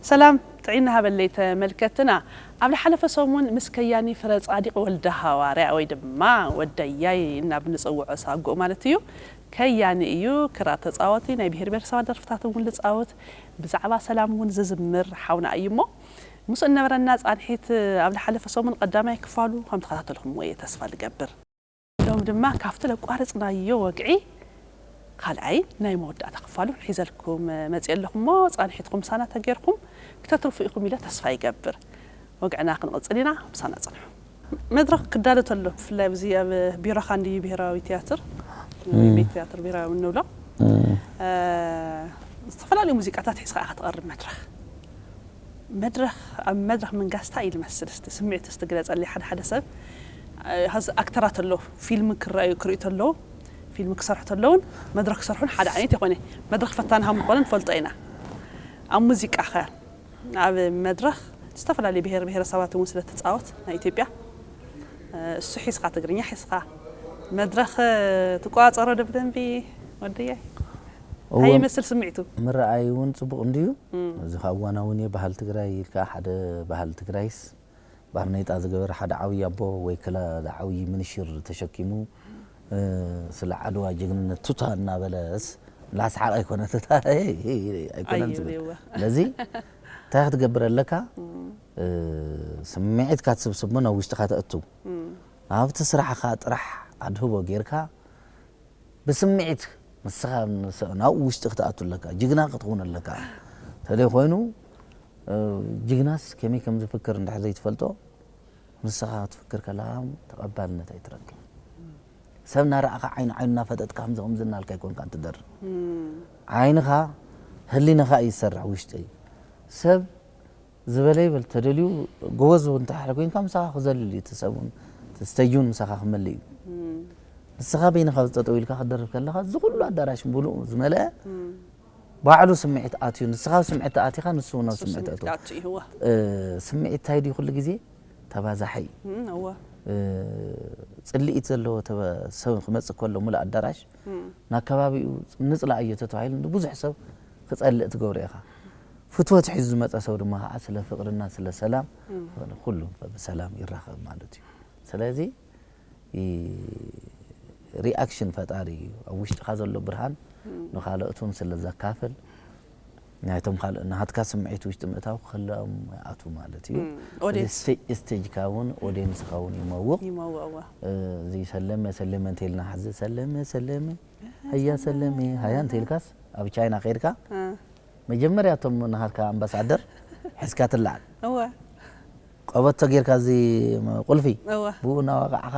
ሰላም ጥዒና ሃበለይ ተመልከትና። ኣብ ዝሓለፈ ሰሙን ምስ ከያኒ ፍረ ጻዲቕ ወልደ ሃዋርያ ወይ ድማ ወደያይ እና ብንጽውዖ ሳጉእ ማለት እዩ። ከያኒ እዩ፣ ክራር ተጻወቲ፣ ናይ ብሄር ብሄረሰባት ደርፍታት እውን ዝጻወት፣ ብዛዕባ ሰላም እውን ዝዝምር ሓውና እዩ እሞ ምስኡ እነበረና ጻንሒት ኣብ ዝሓለፈ ሰሙን ቀዳማይ ክፋሉ ከም ተኸታተልኹምዎ እየ ተስፋ ዝገብር። ሎም ድማ ካብቲ ለቋርጽናዮ ወግዒ ካልኣይ ናይ መወዳእታ ክፋሉ ሒዘልኩም መጽእ ኣለኹ እሞ ጻንሒትኩም ምሳና ተጌርኩም ክተትርፉ ኢኹም ኢለ ተስፋ ይገብር። ወግዕና ክንቕጽል ኢና፣ ምሳና ጽንሑ። መድረኽ ክዳሎ ተሎ ብፍላይ ኣብዚ ኣብ ቢሮኻ እንድዩ ብሄራዊ ትያትር፣ ቤት ትያትር ብሄራዊ እንብሎ፣ ዝተፈላለዩ ሙዚቃታት ሒዝካ ኢኻ ትቐርብ መድረኽ። መድረኽ ኣብ መድረኽ ምንጋስ እንታይ እዩ ዝመስል? እስቲ ስምዒት እስቲ ግለጸለይ። ሓደ ሓደ ሰብ እ፣ ሀዚ ኣክተራት ኣለዉ ፊልም ክረኣዩ ክርእዩ ተለዉ ፊልም ክሰርሑ ተለውን መድረኽ ክሰርሑን ሓደ ዓይነት ይኾነ። መድረኽ ፈታኒ ከም ዝኾነ ንፈልጦ ኢና። ኣብ ሙዚቃ ኸ ኣብ መድረኽ ዝተፈላለዩ ብሄር ብሄረሰባት እውን ስለ ትፃወት ናይ ኢትዮጵያ እ፣ እሱ ሒዝኻ ትግርኛ ሒዝኻ መድረኽ እ፣ ትቆፃፀሮ ዶ ብደንቢ ወደያይ? እንታይ ይመስል ስምዒቱ? ምርኣይ እውን ፅቡቕ እንድዩ። እዚ ካብ እዋናዊ እውን ባህሊ ትግራይ ኢልካ ሓደ ባህሊ ትግራይስ ባርኔጣ ዝገበረ ሓደ ዓብዪ ኣቦ ወይ ክላ ዓብዪ ምንሽር ተሸኪሙ እ፣ ስለ ዓድዋ ጅግንነት ቱታ እናበለስ ላስሓቕ ኣይኮነ ቱታ ኣይኮነን ዝብል። ስለዚ እንታይ ክትገብር ኣለካ? እ፣ ስምዒትካ ትስብስብ ሞ ናብ ውሽጥኻ ተእቱ። ኣብቲ ስራሕኻ ጥራሕ ኣድህቦ ጌርካ ብስምዒት ንስኻ ንስ- ናብኡ ውሽጢ ክትኣቱ ኣለካ። ጅግና ክትኾን ኣለካ። ተለይ ኮይኑ እ፣ ጅግናስ ከመይ ከም ዝፍክር እንድሕር ዘይትፈልጦ ንስኻ ክትፍክር ከለኻ ተቐባልነት ኣይትረክብ። ሰብ እናረኣኻ ዓይኑ ዓይኑ እናፈጠጥካ ከምዚ ከምዚ እናልካ ኣይኮንካን ትደርፍ። ዓይንኻ ህሊናኻ እዩ ዝሰርሕ ውሽጢ። ሰብ ዝበለ ይበል ተደልዩ ጎበዝ እውን እንተሓደ ኮንካ ምሳኻ ክዘልል እዩ እቲ ሰብ እውን እቲ ስቴጅ እውን ምሳኻ ክመልእ እዩ። ንስኻ በይንኻ ጠጠው ኢልካ ክትደርፍ ከለኻ እዚ ኩሉ ኣዳራሽ ምሉእ ዝመልአ ባዕሉ ስምዒት ኣትዩ ንስኻ ኣብ ስምዒት ኣቲኻ ንሱ እውን ኣብ ንሱ ስምዒት ስምዒት ኣትዩ። ክኣቱ እዩ፣ እወ። እ፣ ስምዒት እንታይ ድዩ ኩሉ ግዜ ተባዛሒ እዩ። እም፣ እወ። እ፣ ጽልኢት ዘለዎ ተበ- ሰብ ክመጽእ ከሎ ሙሉእ ኣዳራሽ እም። ናብ ከባቢኡ ንጽላእ እዮ ተተባሂሉ ንብዙሕ ሰብ ክጸልእ ትገብሮ ኢኻ። ፍትወት ሒዙ ዝመጸ ሰብ ድማ ከዓ ስለ ፍቕርና ስለ ሰላም እም። ኩሉ ብሰላም ይራኸብ ማለት እዩ። ስለዚ ሪኣክሽን ፈጣሪ እዩ። ኣብ ውሽጥኻ ዘሎ ብርሃን ንኻልኦት እውን ስለ ዘካፍል ናይቶም ካልእ ናትካ ስምዒት ውሽጢ ምእታው ክህልኦም ይኣቱ ማለት እዩ። እም፣ ኦዲየንስ። እዚ ስቴ- ስቴጅካ እውን ኦዲየንስኻ እውን ይመውቕ። ይመውቕዋ። እዚ ሰለመ ሰለመ እንተኢልና ሕዚ ሰለመ ሰለመ ሃያ ሰለመ ሃያ እንተኢልካስ ኣብ ቻይና ከይድካ እ። መጀመርያ እቶም ናሃትካ ኣምባሳደር ሒዝካ ትለዓል። እወ። ቀበቶ ጌርካ እዚ ቁልፊ እወ። ብኡ እናወቃዕኻ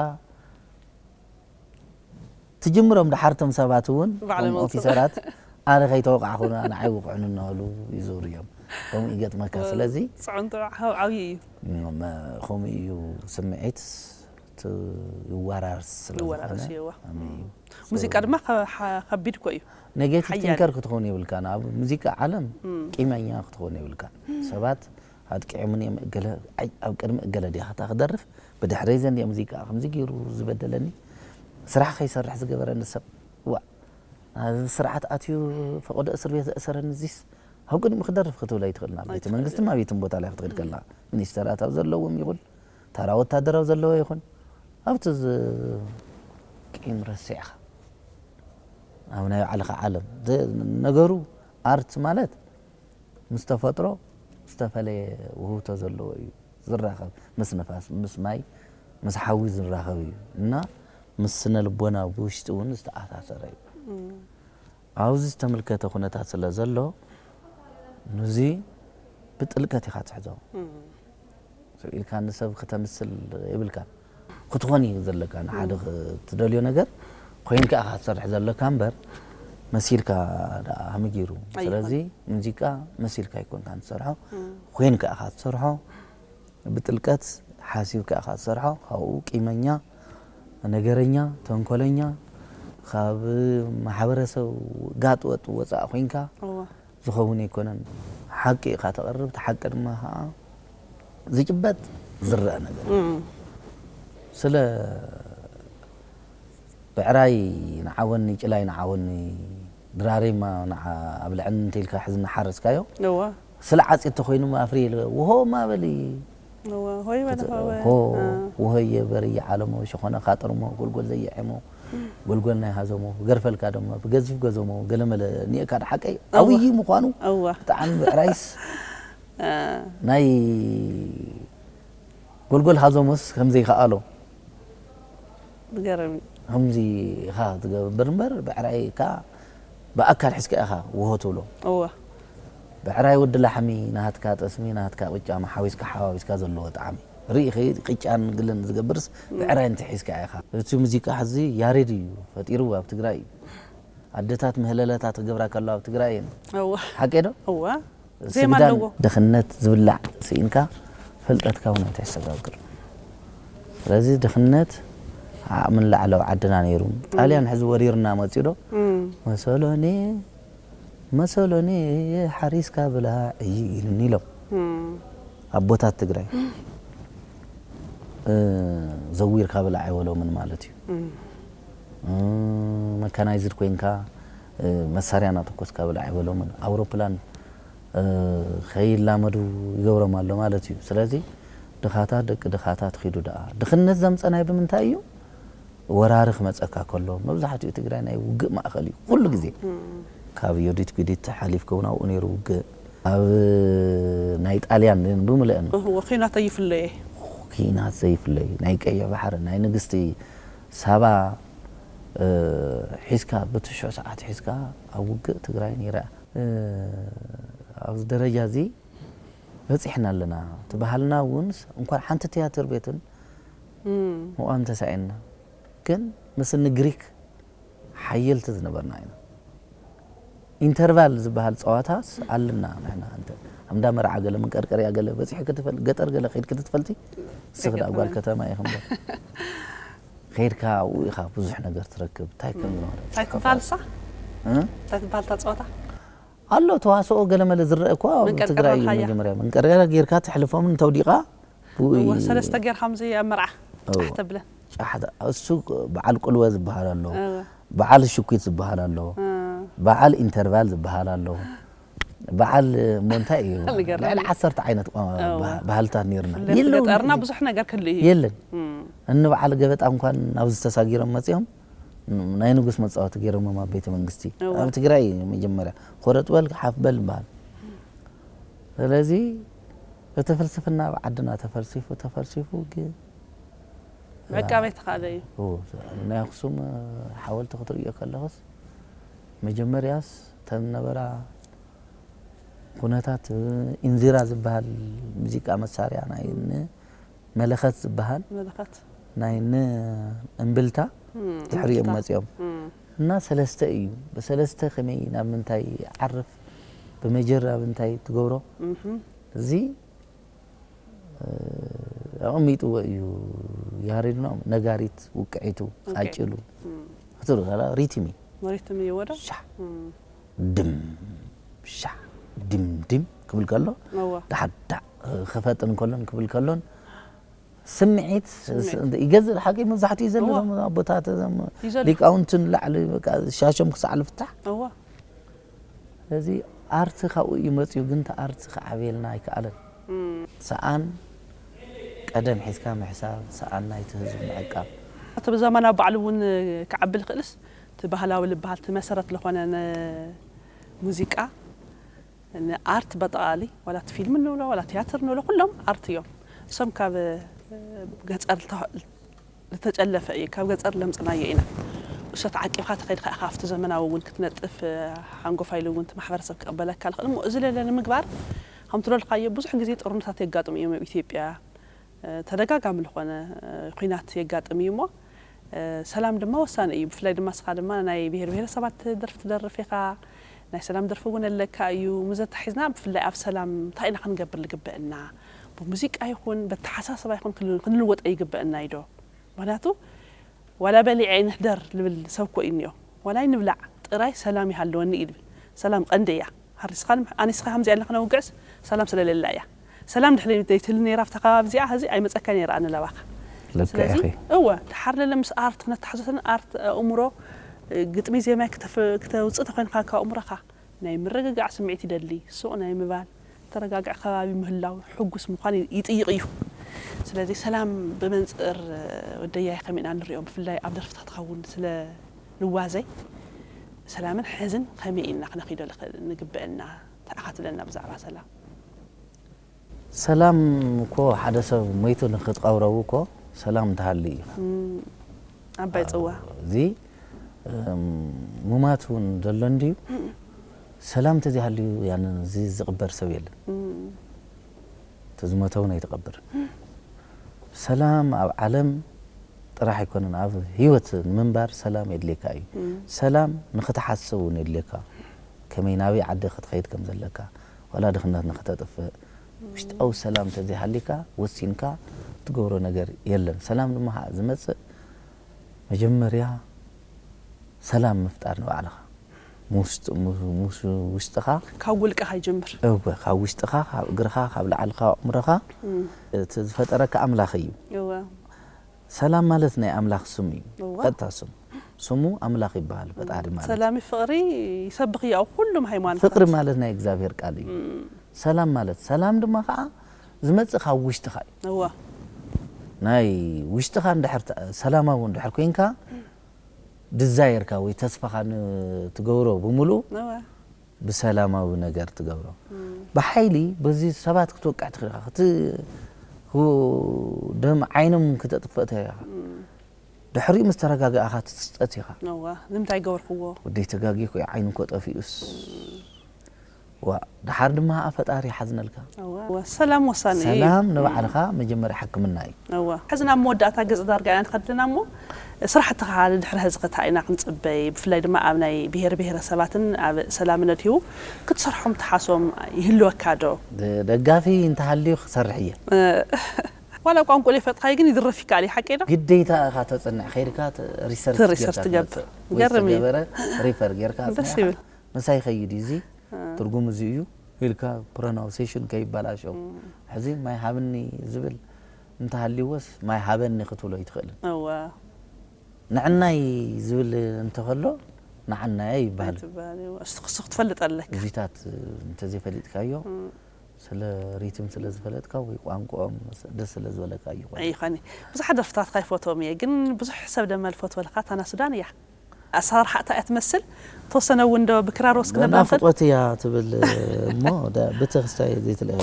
ትጅምሮም። ደሓር እቶም ሰባት እውን ባዕሎም እቶም ይወፅኡ። ኦፊሰራት ኣነ ከይተወቃዕኹ ንዓይ ውቅዑኒ እናበሉ ይዞሩ እዮም። ከምኡ ይገጥመካ። እ፣ ስለዚ ፅዕንቶ ዓብ- ዓብዪ እዩ። መ- ከምኡ እዩ ስምዒት ት- ይወራረስ ስለ ይወራረስ ዝኾነ እዩ፣ እዋ። ኣመ እዩ። ሙዚቃ ድማ ከ- ሓ- ከቢድ እኮ እዩ። ኔጌቲቭ ሓያል። ቲንከር ክትኸውን የብልካን። ኣብ ሙዚቃ ዓለም እም። ቂመኛ ክትኸውን የብልካን። ሰባት ኣጥቂዖምኒ እዮም፣ እገለ ኣይ- ኣብ ቅድሚ እገለ ዲኻ እታ ክደርፍ፣ ብድሕረይ ዘን እየ ሙዚቃ ከምዚ ገይሩ ዝበደለኒ፣ ስራሕ ከይሰርሕ ዝገበረኒ ሰብ፣ ዋ፣ ናዚ ስርዓት ኣትዩ ፈቐዶ እስር ቤት ዘእሰረኒ እዚስ ኣብ ቅድሚ ክደርፍ ክትብል ኣይትኽእልን። ኣብ ቤተ ኣይትኽእልን። መንግስትን ኣብ የትም ቦታ ላይ ክትኸድ ከላ ሚኒስተራት ኣብ ዘለዎም ይኹን ተራ ወታደር ኣብ ዘለዎ ይኹን ኣብቲ ዝ- ቂም ረሲዕኻ ኣብ ናይ ባዕልኻ ዓለም ዝ- ነገሩ ኣርት ማለት ምስ ተፈጥሮ ዝተፈለየ ውህብቶ ዘለዎ እዩ ዝራኸብ። ምስ ንፋስ፣ ምስ ማይ፣ ምስ ሓዊ ዝራኸብ እዩ እና ምስ ስነ ልቦና ብውሽጢ እውን ዝተኣሳሰረ እዩ። ኣብዚ ዝተመልከተ ኩነታት ስለ ዘሎ፣ ነዚ ብጥልቀት ኢኻ ትሕዞ። ስቕ ኢልካ ንሰብ ክተምስል የብልካን። ክትኾን እዩ ዘለካ። ንሓደ ክ- ትደልዮ ነገር ኮይንካ ኢኻ ትሰርሕ ዘለካ እምበር፣ መሲልካ ደኣ ሃመ ገይሩ። ኣይኮን። ስለዚ ሙዚቃ መሲልካ ኣይኮንካን ትሰርሖ፣ ኮይንካ ኢኻ ትሰርሖ። ብጥልቀት ሓሲብካ ኢኻ ትሰርሖ። ካብኡ ቂመኛ፣ ነገረኛ፣ ተንኮለኛ፣ ካብ ማሕበረሰብ ጋጥ ወጥ ወፃእ ኮይንካ እወ። ዝኸውን ኣይኮነን። ሓቂ ኢኻ ተቕርብ፣ እቲ ሓቂ ድማ ከዓ ዝጭበጥ ዝረአ ነገር እዩ። እም። ስለ ብዕራይ ንዓወኒ፣ ጭላይ ንዓወኒ፣ ድራሬማ ንዓ- ኣብልዐኒ እንተኢልካ ሕዚ እናሓረስካዮ እወ። ስለ ዓፂ እንተኮይኑ ኣፍሪ ኢለ ውሆ ማበሊ እወ፣ ሆይ በለ ሆወ። ሆ ውሆ የበርይ ዓለሞ ሸኾነ ካጥርሞ ጎልጎል ዘየዐሞ ጎልጎል ናይ ሃዘሞ ገርፈልካ ደሞ ብገዚፍ ገዘሞ ገለመለ ኒእካ ሓቀይ እወ። ዓብዪ ምዃኑ እወ። ብጣዕሚ ብዕራይስ እ፣ ናይ ጎልጎል ሃዞሞስ ከምዘይከኣሎ ዝገርም እዩ። ከምዚ ኢኻ ትገብር እምበር ብዕራይ ከኣ ብኣካል ሒዝካ ኢኻ ውሆ ትብሎ። እወ። ብዕራይ ወዲ ላሕሚ ናሃትካ ጠስሚ ናሃትካ ቅጫ መሓዊስካ ሓዋዊስካ ዘለዎ ጣዕሚ ርኢ ከይድ ቅጫን ግልን ዝገብርስ ብዕራይ እንተ ሒዝካ ኢኻ። እቲ ሙዚቃ ሕዚ ያሬድ እዩ ፈጢሩ ኣብ ትግራይ እዩ። ኣደታት ምህለለታት ክገብራ ከለዋ ኣብ ትግራይ እየን። እወ። ሓቂ ዶ? እወ። ዜማ ስግዳን ኣለዎ። ድኽነት ዝብላዕ ስኢንካ ፍልጠትካ እውን ኣይተሰጋግር። ስለዚ ድኽነት ዓቕምን ላዕለዊ ዓድና ነይሩ። ጣልያን ሕዚ ወሪርና መፂኡ ዶ? እም፣ መሰሎኒ መሰሎኒ ሓሪስካ ብላዕ እዩ ኢሉኒ ኢሎም እም፣ ኣቦታት ትግራይ። እ፣ ዘዊርካ ብላዕ ኣይበሎምን ማለት እዩ። እም፣ እ፣ መካናይዝድ ኮይንካ እ፣ መሳርያ እናተኮስካ ብላዕ ኣይበሎምን። ኣውሮፕላን እ፣ ከይላመዱ ይገብሮም ኣሎ ማለት እዩ። ስለዚ ድኻታት ደቂ ድኻታት ኺዱ ደኣ ድኽነት ዘምፀናይ ብምንታይ እዩ? ወራሪ ክመፀካ ከሎ መብዛሕትኡ ትግራይ ናይ ውግእ ማእኸል እዩ ኩሉ ግዜ። ካብ ዮዲት ጉዲት ሓሊፍካ እውን ኣብኡ ነይሩ ውግእ። ኣብ ናይ ጣልያን ብምልአን እህወ፣ ኲናት ኣይፍለየ። ኲናት ዘይፍለይ ናይ ቀይሕ ባሕሪ ናይ ንግስቲ ሳባ እ፣ ሒዝካ ብትሽዑ ሰዓት ሒዝካ ኣብ ውግእ ትግራይ ነይራ። እ፣ ኣብዚ ደረጃ እዚ በፂሕና ኣለና። እቲ ባህልና እውን እንኳን ሓንቲ ትያትር ቤትን እም፣ ምቋም ተሳኢንና። ግን ምስ እኒ ግሪክ ሓየልቲ ዝነበርና ኢና። ኢንተርቫል ዝበሃል ፀዋታስ ኣለና ንሕና እንተ ኣምዳ መርዓ ገለ መንቀርቀርያ ገለ በፂሒ ክትፈል ገጠር ገለ ከይድ ክትትፈልቲ ስኽዳ ጓል ከተማ ኢኹም ዶ ከይድካ ኣብኡ ኢኻ ብዙሕ ነገር ትረክብ እንታይ ከም ዝነበረ እንታይ ትበሃል እሳ? እ? እንታይ ትበሃል እታ ፀወታ? ኣሎ ተዋስኦ ገለ መለ ዝረአ እኮ ኣብ መንቀርቀር ትግራይ እዩ መርሓያ። መጀመርያ መንቀርቀርያ ጌርካ ትሕልፎምን ተውዲቓ ብኡ እወ፣ እዩ። ሰለስተ ጌርካ ከምዚ ኣብ መርዓ እወ። ጫሕ ተብለን። ጫሕታ እሱ በዓል ቁልወ ዝበሃል ኣሎ እወ። በዓል ሽኩት ዝበሃል ኣሎ እ፣ በዓል ኢንተርቫል ዝበሃል ኣሎ በዓል እሞ እንታይ እዩ ንገረኒ። ልዕሊ ዓሰርተ ዓይነት ቋ- እወ። ባህ- ባህልታት ነይርና ብፍላይ የለውን ገጠርና ሕጂ። ብዙሕ ነገር ክህሉ እዩ። የለን እም፣ እኒ በዓል ገበጣ እንኳን ኣብዚ ተሳጊሮም መፂኦም ናይ ንጉስ መፃወቲ ገይሮሞም ኣብ ቤተ መንግስቲ እወ። ኣብ ትግራይ መጀመርያ ኮረጥ በል ሓፍ በል ይበሃል ስለዚ እቲ ፍልስፍና ኣብ ዓድና ተፈልሲፉ ተፈልሲፉ ግን ምዕቃብ ኣይተኻእለ እዩ። ኦ፣ ናይ ኣክሱም ሓወልቲ ክትርእዮ ከለኽስ መጀመርያስ ተን ነበራ ኩነታት ኢንዚራ ዝበሃል ሙዚቃ መሳርያ ናይ ን መለኸት ዝበሃል መለኸት ናይ ን እምብልታ እም፣ ድሕሪኦም እምብልታ። መፂኦም እም፣ እና ሰለስተ እዩ ብሰለስተ ከመይ ናብ ምንታይ ዓርፍ ብመጀር ኣብ እንታይ ትገብሮ እምም፣ እዚ እ፣ ኣቐሚጥዎ እዩ ያሬድና ነጋሪት ውቅዒቱ ኦኬ። ቃጭሉ እም። ክትርኢ ከላ ሪትም እዩ መሬት ትምይዎ ዶ? ሻዕ እም፣ ድም ሻዕ ድም ድም ክብል ከሎ እወ። ዳሕዳዕ ክፈጥን ከሎን ክብል ከሎን ስምዒት ስምዒት። ይገዝእ ሓቂ መብዛሕትኡ እዩ ዘሎ እወ። ዞም ኣቦታት ዞም እዩ ዘሎ። ሊቃውንትን ላዕሊ በቃ ሻሾም ክሳዕ ልፍታሕ እወ። ስለዚ ኣርቲ ካብኡ እዩ መፅኡ ግን እቲ ኣርቲ ክዓብየልና ኣይከኣለን እም፣ ሰኣን ቀደም ሒዝካ ምሕሳብ ሰኣን ናይቲ ህዝቢ ምዕቃብ እቲ ብዘመናዊ ባዕሉ እውን ክዓቢ ዝኽእልስ እቲ ባህላዊ ዝበሃል እቲ መሰረት ዝኾነ ንሙዚቃ ንኣርት በጠቓሊ ዋላ እቲ ፊልም ንብሎ ዋላ ቲያትር ንብሎ ኩሎም ኣርት እዮም እሶም ካብ ገፀር ዝተጨለፈ እዩ ካብ ገፀር ለምፅናዮ ኢና እሶት ዓቂብካ ተኸይድካ ኢኻ ኣብቲ ዘመናዊ እውን ክትነጥፍ ሓንጎፋ ኢሉ እውን እቲ ማሕበረሰብ ክቕበለካ ልኽእል እሞ እዚ ለለ ንምግባር ከምቲ ለልካዮ ብዙሕ ግዜ ጦርነታት የጋጥሙ እዮም ኣብ ኢትዮጵያ ተደጋጋሚ ዝኾነ ኹናት የጋጥም እዩ እሞ ሰላም ድማ ወሳኒ እዩ። ብፍላይ ድማ እስኻ ድማ ናይ ብሄር ብሄረሰባት ደርፊ ትደርፍ ኢኻ። ናይ ሰላም ደርፊ እውን ኣለካ እዩ። ምዘተሒዝና ብፍላይ ኣብ ሰላም እንታይ ኢና ክንገብር ዝግበአና? ብሙዚቃ ይኹን በተሓሳስባ ይኹን ክንልወጠ ይግበአና እዩ ዶ? ምክንያቱ ዋላ በሊዐ ይንሕደር ዝብል ሰብ እኮ እዩ እኒኦ። ዋላ ይንብላዕ ጥራይ ሰላም ይሃለወኒ እዩ ዝብል። ሰላም ቀንዲ እያ። ሃሪስኻን ኣኒስኻ ከምዚኣ ኢልና ክነውግዕስ ሰላም ስለሌላ እያ። ሰላም ድሕሪ ዘይትህሉ ነይራ ኣብታ ከባቢ እዚኣ ሕዚ ኣይመፀካ ነይራ ኣነ ለባኻ። ልክዕ ስለዚ ኢኺ። እወ ድሓር ለለ ምስ ኣርት ክነተሓዘተን ኣርት ኣእምሮ ግጥሚ ዜማይ ክተፍ- ክተውፅእ ተኮይንካ ካብ ኣእምሮኻ ናይ ምርግጋዕ ስምዒት ይደሊ ሱቕ ናይ ምባል ተረጋግዐ ከባቢ ምህላው ሕጉስ ምዃን ይጥይቕ እዩ። ስለዚ ሰላም ብመንጽር ወደያይ ከመይ ኢና ንሪኦ? ብፍላይ ኣብ ደርፍታትካ እውን ስለ ንዋዘይ ሰላምን ሕዝን ከመይ ኢልና ክነኺዶ ንግበአና? እንታይ ኢኻ ትብለና ብዛዕባ ሰላም? ሰላም እኮ ሓደ ሰብ ሞይቱ ንክትቐብረው እኮ ሰላም እንተሃልዩ እዩ። ዓባይ ፅዋ እዚ ሙማት እውን ዘሎ እንድዩ። ሰላም ተዘይሃልዩ ያን እዚ ዝቕበር ሰብ የለን። እቲ ዝሞተ እውን ኣይትቐብር። ሰላም ኣብ ዓለም ጥራሕ ኣይኮነን፣ ኣብ ህይወት ንምንባር ሰላም የድልየካ እዩ። ሰላም ንክትሓስብ እውን የድልየካ፣ ከመይ ናበይ ዓዲ ክትኸይድ ከም ዘለካ፣ ዋላ ድኽነት ንክተጥፍእ። ውሽጣዊ ሰላም ተዘይሃልዩካ ወሲንካ ትገብሮ ነገር የለን። ሰላም ድማ ከዓ ዝመፅእ መጀመርያ ሰላም ምፍጣር ንባዕልኻ። ውሽጥኻ ካብ ውልቅኻ ይጅምር። ካብ ውሽጥኻ፣ ካብ እግርኻ፣ ካብ ላዕልኻ ኣእምሮኻ እቲ ዝፈጠረካ ኣምላኽ እዩ። ሰላም ማለት ናይ ኣምላኽ ስም እዩ። ቀጥታ ስም ስሙ ኣምላኽ ይበሃል። ፈጣሪ ማለት ሰላም ፍቕሪ ይሰብኽ እዩ ኣብ ኩሉም ሃይማኖት። ፍቕሪ ማለት ናይ እግዚኣብሔር ቃል እዩ። ሰላም ማለት ሰላም ድማ ከዓ ዝመፅእ ካብ ውሽጥኻ እዩ። ናይ ውሽጥኻ እንድሕር ሰላማዊ እንድሕር ኮይንካ ድዛየርካ ወይ ተስፋኻ ንትገብሮ ብምሉእ ብሰላማዊ ነገር ትገብሮ። ብሓይሊ በዚ ሰባት ክትወቅዕ ትኽእል ኢኻ። ክት- ክው- ደም ዓይኖም ክተጥፍእ ትኽእል ኢኻ። ድሕሪኡ ምስ ተረጋጋእኻ ትስጠት ኢኻ። እዋ ንምንታይ ገበርክዎ? ወደይ ተጋጊኹ ዓይኑ እኮ ጠፊኡስ ዋ ድሓር ድማ ከዓ ፈጣሪ ይሓዝነልካ። እዋ ሰላም ወሳኒ እዩ። ሰላም ንባዕልኻ መጀመርያ ሕክምና እዩ። እዋ ሕዚ ናብ መወዳእታ ገጽ ዳርጋ ኢና ንኸድልና እሞ ስራሕትኻ ድሕሪ ሕዚ ከ እንታይ ኢና ክንጽበይ? ብፍላይ ድማ ኣብ ናይ ብሄር ብሄረሰባትን ኣብ ሰላምን ኣድሂቡ ክትሰርሖም ትሓስቦም ይህልወካ ዶ? ደ- ደጋፊ እንተሃልዩ ክሰርሕ እየ። ዋላ ቋንቋ ዘይፈለጥካዮ ግን ይድረፍ ይከኣል እዩ፣ ሓቀይ ዶ? ግዴታ ኢኻ ተጽንዕ ከይድካ ተ- ሪሰርች ሪሰርች ጌርካ ትገብር። ትመጽእ። ወይ ገርም እዩ። ዝተገበረ ሪፈር ጌርካ ደስ ኣጽኒዕካ ይብል። ምሳይ ይኸይድ እዩ። እዚ ትርጉም እዚ እዩ ኢልካ ፕሮናውንሴሽን ከይበላሾ። ሕዚ ማይ ሃብኒ ዝብል እንተሃልይዎስ ማይ ሃበኒ ክትብሎ ኣይትኽእልን። እወ። ንዕናይ ዝብል እንተኸሎ ንዓናየ ይበሃል። ኣይትበሃል፣ እወ። እስቲ ክሱ ክትፈልጥ ኣለካ። እዚታት እንተዘይፈሊጥካዮ ስለ ሪትም ስለ ዝፈለጥካ ወይ ቋንቋኦም ደስ ስለ ዝበለካ እዩ። ኣይኾነ። ብዙሓት ደርፍታትካ ይፈትዎም እየ፣ ግን ብዙሕ ሰብ ደማ ዝፈትወልካ ታና ሱዳን እያ። ኣሰራርሓ እታ እያ ትመስል። ተወሰነ እውን ዶ ብክራር ወስክ ነባ እንበል። ናፍቆት እያ ትብል እሞ ዳ- ብተክስታይ ዘይትልእኸ።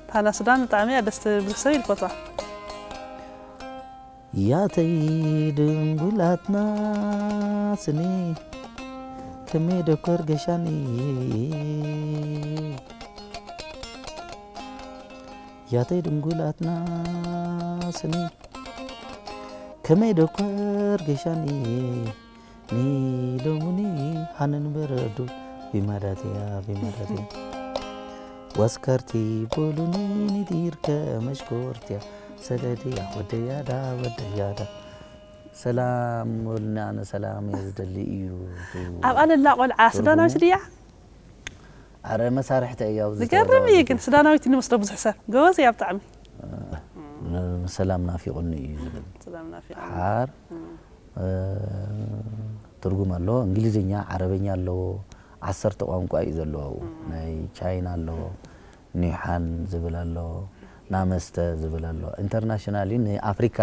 ታና ሱዳን ብጣዕሚ እያ ደስ ትብል፣ ብዙሕ ሰብ እዩ ዝፈትዋ። ያተይ ድንጉላትና ስኒ ከመይ ደኮር ገሻኒ ያተይ ድንጉላትና ስኒ ከመይ ደኮር ገሻኒ ኒሎሙኒ ሃነን በረዱ ቢማዳትያ ቢማዳትያ ወስከርቲ ቦሉኒ ንዲርከ መሽኮርትያ ሰለድያ ወደያዳ ወደያዳ ሰላም ወልና ኣነ ሰላም እየ ዝደሊ እዩ። ኣብ ኣለላ ቆልዓ ሱዳናዊት ድያ? ኣረ መሳርሕቲ እያ ኣብዚ ዝገርም እዩ። ግን ሱዳናዊት ንመስሎ ብዙሕ ሰብ ጎበዝ እያ ብጣዕሚ። ሰላም ናፊቁኒ እዩ ዝብል ሰላም ናፊቁኒ። ሓር ትርጉም ኣለዎ። እንግሊዝኛ፣ ዓረበኛ ኣለዎ። ዓሰርተ ቋንቋ እዩ ዘለዎ። ናይ ቻይና ኣለዎ፣ ኒሓን ዝብል ኣሎ፣ ናመስተ ዝብል ኣሎ። ኢንተርናሽናል እዩ። ንኣፍሪካ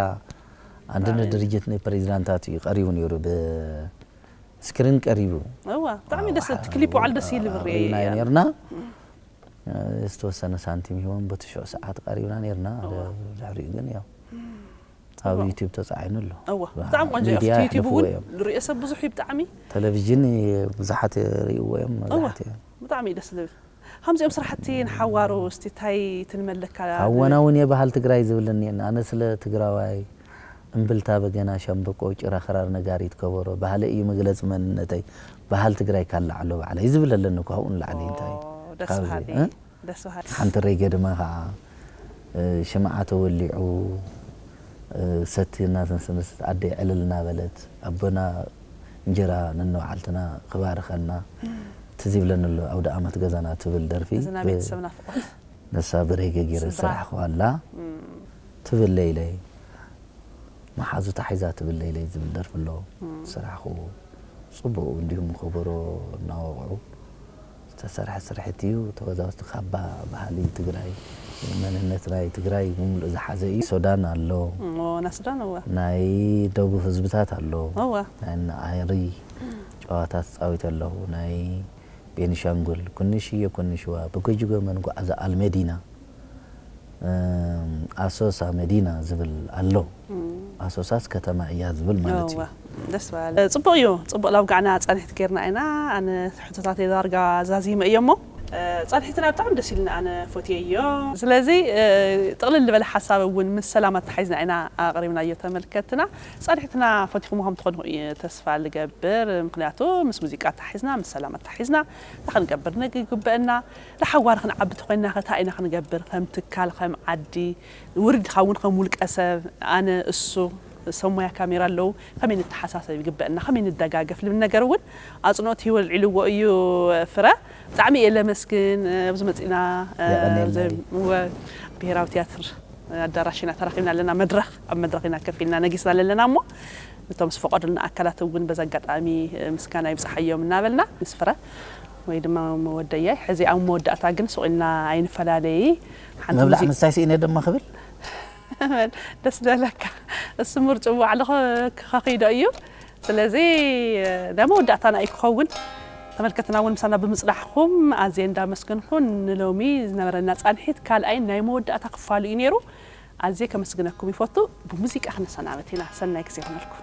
ኣንድነት ድርጅት ንፕሬዚዳንታት እዩ ቀሪቡ ነይሩ፣ ብስክሪን ቀሪቡ። እዋ ብጣዕሚ ደስ እቲ ክሊፕ ባዕሉ ደስ ይብል ርኢናዮ ርኢናዮ። ነርና። ዝተወሰነ ሳንቲም ሂቦም በቲ ሽዑ ሰዓት ቀሪብና ነርና። ድሕሪኡ ግን ያው ኣብ ዩቲብ ተፃዒኑ ኣሎ። እዋ ብጣዕሚ ቆንጆ እዩ። ሚድያ ኣብቲ ዩቲብ እውን የሕልፍዎ እዮም። ዝሪኦ ሰብ ብዙሕ እዩ ብጣዕሚ። ቴሌቪዥን ብዙሓት ይርእይዎ እዮም እዋ መብዛሕትኡ። ብጣዕሚ እዩ ደስ ዝብል። ከምዚኦም ስራሕቲ ንሓዋሩ እስቲ እንታይ ትልመለካ? ሃወና እውን እየ ባህል ትግራይ ዝብል እኒአኒ። ኣነ ስለ ትግራዋይ እምብልታ በገና ሸምበቆ ጭራ ክራር ነጋሪት ከበሮ ባህለይ እዩ መግለፂ መንነተይ። ባህል ትግራይ ካላዕሎ ባዕለይ ዝብል ኣለኒ እኮ ካብኡ ንላዕሊ እንታይ ኦ፣ ደስ ካብዚ፣ በሃሊ። እ? ደስ በሃሊ። ሓንቲ ሬጌ ድማ ከዓ ሽምዓ ተወሊዑ ሰቲ እናተንሰነሰት ኣደይ ዕልል እናበለት ኣቦና እንጀራ ነንባዕልትና ክባርኸልና ትዝ ይብለኒ ኣሎ ኣውደ ኣመት ገዛና ትብል ደርፊ እዚ ናይ ቤተሰብ ናፍቆት ነሳ ብሬጌ ገይረ ስራሕ ከዋላ ትብል ለይለይ መሓዙታ ሒዛ ትብል ለይለይ ዝብል ደርፊ ኣሎ ስራሕኹ ፅቡቅ እንዲሁም ከበሮ እናወቕዑ እቲ ተሰርሐ ስርሕት እዩ። ተወዛወዝቲ ካባ ባህሊ ትግራይ፣ መንነት ናይ ትግራይ ብምሉእ ዝሓዘ እዩ። ሱዳን ኣሎ፣ እሞ ናስዳን እወ ናይ ደቡብ ህዝብታት ኣሎ፣ እወ ናይ ናኣይሪ ጨዋታ ተፃዊተ ኣለኹ፣ ናይ ቤኒሻንጉል ኩንሽየ ኩንሽዋ ብጎጅጎ መንጓዕዘ ኣልመዲና እም፣ ኣሶሳ መዲና ዝብል ኣሎ። ኣሶሳስ ከተማ እያ ዝብል ማለት እዩ። እወ ደስ በሃሊ። ጽቡቕ እዩ። ጽቡቕ ላውጋዕና ጸንሕት ጌርና ኢና። ኣነ ሕቶታተይ ዳርጋ ዛዚመ እዮ እሞ ጸንሒትና ብጣዕሚ ደስ ኢልና ኣነ ፎትየዮ። ስለዚ ጥቕልል ዝበለ ሓሳብ እውን ምስ ሰላም ኣተሓሒዝና ኢና ኣቕሪብናዮ ተመልከትና። ጸንሒትና ፈቲኹሞ ከም ትኾኑ እየ ተስፋ ልገብር። ምክንያቱ ምስ ሙዚቃ ኣተሓሒዝና ምስ ሰላም ኣተሓሒዝና እንታይ ክንገብር ንግ- ይግበአና? ንሓዋር ክንዓቢ ተኾይንና ከ እንታይ ኢና ክንገብር? ከም ትካል ከም ዓዲ ውርድ ካብ እውን ከም ውልቀ ሰብ ኣነ እሱ ሰብ ሞያ ካሜራ ኣለዉ ከመይ ንተሓሳሰብ ይግበአና ከመይ ንደጋገፍ ልብል ነገር እውን ኣፅንኦት ሂወ ልዒልዎ እዩ። ፍረ ብጣዕሚ እየ ለመስግን ኣብዚ መፂና የቐንየልና። ብሄራዊ ትያትር ኣዳራሽ ኢና ተራኺብና ኣለና መድረኽ ኣብ መድረኽ ኢና ከፍ ኢልና ነጊስና ኣለና እሞ ነቶም ዝፈቐዱልና ኣካላት እውን በዚ ኣጋጣሚ ምስጋና ይብፅሓዮም እናበልና ምስ ፍረ ወይ ድማ መወደያይ ሕዚ ኣብ መወዳእታ ግን ስቕ ኢልና ኣይንፈላለይ ሓንቲ ምብላዕ ሙዚቃ ምስታይ ስኢነ ድማ ክብል ደስ ደለካ እሱ ምርጭኡ ባዕሉ ከ- ከኺዶ እዩ። ስለዚ ናይ መወዳእታና እዩ ክኸውን። ተመልከትና እውን ምሳና ብምፅናሕኩም ኣዝየ እንዳመስገንኩ ንሎሚ ዝነበረና ፃንሒት ካልኣይን ናይ መወዳእታ ክፋሉ እዩ ነይሩ። ኣዝየ ከመስግነኩም ይፈቱ። ብሙዚቃ ክነሰናበት ኢና። ሰናይ ግዜ ይኹነልኩም።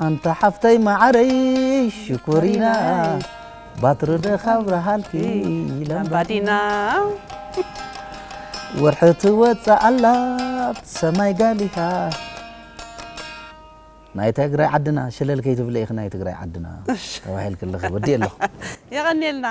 ኣንታ ሓፍተይ መዓረይ ሽኮሪና ባትሪ ዶ ካብ ረሃልኪ ለምባዲና ላምባዲና ወርሒ ትወፅእ ኣላ ሰማይ ጋሊኻ ናይ ትግራይ ዓድና ሽለል ከይትብለ ኢኺ ናይ ትግራይ ዓድና ተባሂልኪ ኣለኺ ወዲ ኣለኹ የቐንየልና።